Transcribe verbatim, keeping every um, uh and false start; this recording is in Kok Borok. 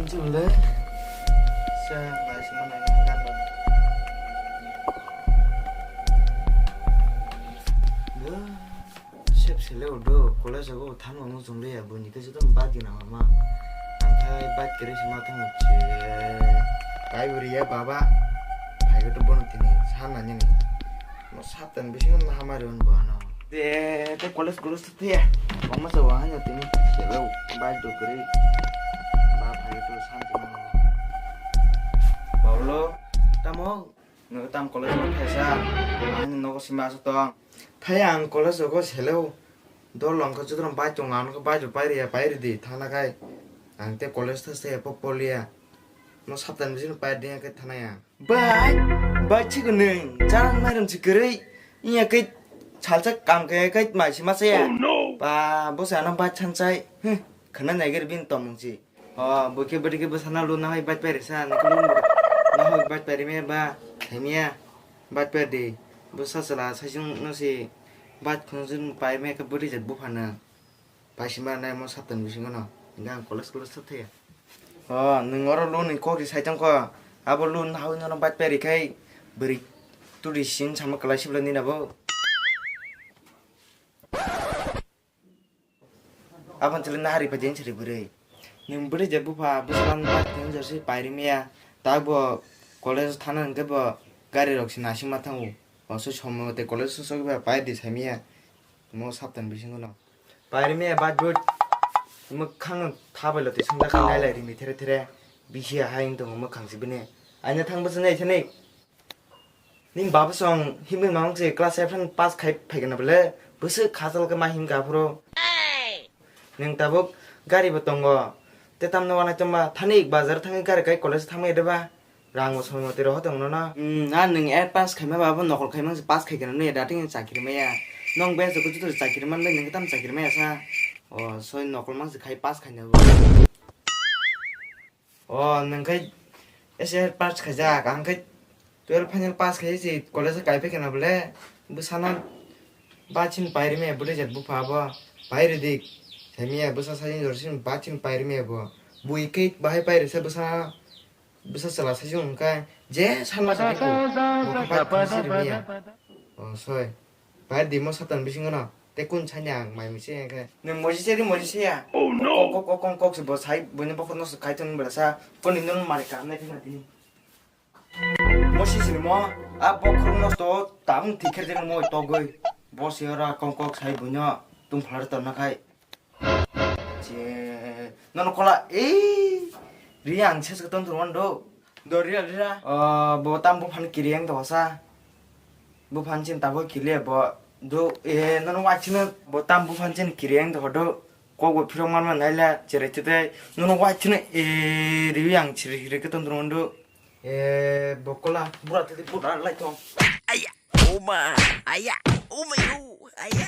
Chule. Sa, ba, si, mana, yang, kan, ba. Ba, sep, sele, udo, college go, thanma, mo, chungle, ya, buni, kaisa, tong, ba, gina, ma. Angthai, ba, kere, si, ma, tong, che. Kai, buri, ya, baba. Hai, go, to, bono, tini, sa, na, ni, ni. Mo, satan, bisingo, ma, hamari, on, bo, ano. De, te college, college, te, ya. Mama, sa, wa, hanya, tini, sele, ba, do, kere. Ba, hai, to, sa, tini, ma. Paulo, tamo, Nwng tam college o thaisa, ani nogo sima aswk tong. Thai ang college o seleo. Dol long khe chudron bai tongo, ang khe bai rw pai rw ya, pai rw di thana khai. Ang tei college thaisa ya, pop pol ya. No saptan bising pai rw di khe thana ya. Bai, bai chikon nwng, chang mairum si kwrwi. Iya khe salsa kam khe khe mai sima sa ya. Oh no! Ba, bo se ano bai chan chai. Huh, khana nai gari bin tong mung si. O, bo khe bwrwi khe bwsano luna hai bike pai risa, nokhe luna hai bike pai rimaya ba, khaimaya, bike pai di. Bwsa chwla saichung no si bike khunjun pai maya khe bwrwi jat buphano. Pai sima nai mo saptan bisingo no. Hingke ang college college thok thaya. O, nwng oro lun ni kok ri sai tongkho. Abo lun hawi nono bike pai rikhai bwrwi turi sin sama kwlai sibla nini abo. Aboni chwla nahari phaidi siri bwrwi. Nwng bwrwi je bupha bwswkang bike hinjor se pai rimaya. Tabuk bo college thana hwnkhe bo gari rok se naisingma thango. Oso somo tei college sosok bai pai di saimaya. Mo saptan bisingo no. Pai rimaya bike bo mwkhang thabai lo twi swngjak nailai rimi there there. Bisi hai wng tongo mwkhang se bini. Aina thang bwswk nai thani. Nini baba song himwi mamang se class five phan pass khai phaikhe na bole bwswk khachal khe ma himkha aphuru. Nwng tabuk gari bo tongo. Te tamno wanai tongma thani bazar thangwi gari kai college thangma ede ba. Rang bo somoi motwi roho tongno no. Hmm, a nwng eight pass khaima ba bo nokol khaima se pass khaikhe na nw ya dating chakri maya. Nong be joto joto chakri manle nwng tam chakri maya sa. O soi nokol mang se khai pass khaina bo. O, nwng khai S S L C pass khaijak, ang khai twelve final pass khai se college o kai phai kheno bole, bwsano bachin pai rwmaya bwdai jat bupha bo, pai rwdi, saimaya bwsa sajani jorsin bachin pai rwmaya bo, bui khai bahai pai rwsa bwsano, bwsa chwla sajwng wngkha, je sanma sakhe bo khe pai khunsi rwmaya. O, soi. Pai di mo satan bisingo no. Te kun sanya ang mai misi ya khe. Nwng moji se di moji se ya. Oh no. Kok kok kok kok se bo sai buini bokhorno se khai thung bela sa. Koni nwng mari ka nai thung tini. Mo si sini mo. A bokhorno to tang thikher jeng mo togoi. Bo se ora kok kok sai buino tung phalar to na khai. Je, nono kola, eh, ri ang ses keton turwan do. Do ri ri ra. Oh, bo tam buphan kiri ang to sa. Buphan chin tabo kili bo do, eh, nono wa chin bo tam buphan chin kiri ang to do. Ko bo phiro man man naila chere chete nono wa chin, eh, ri ang chiri ri keton turwan do. Eh, bo kola bura tete bura lai to. Aya, oma, aya, oma yo, aya.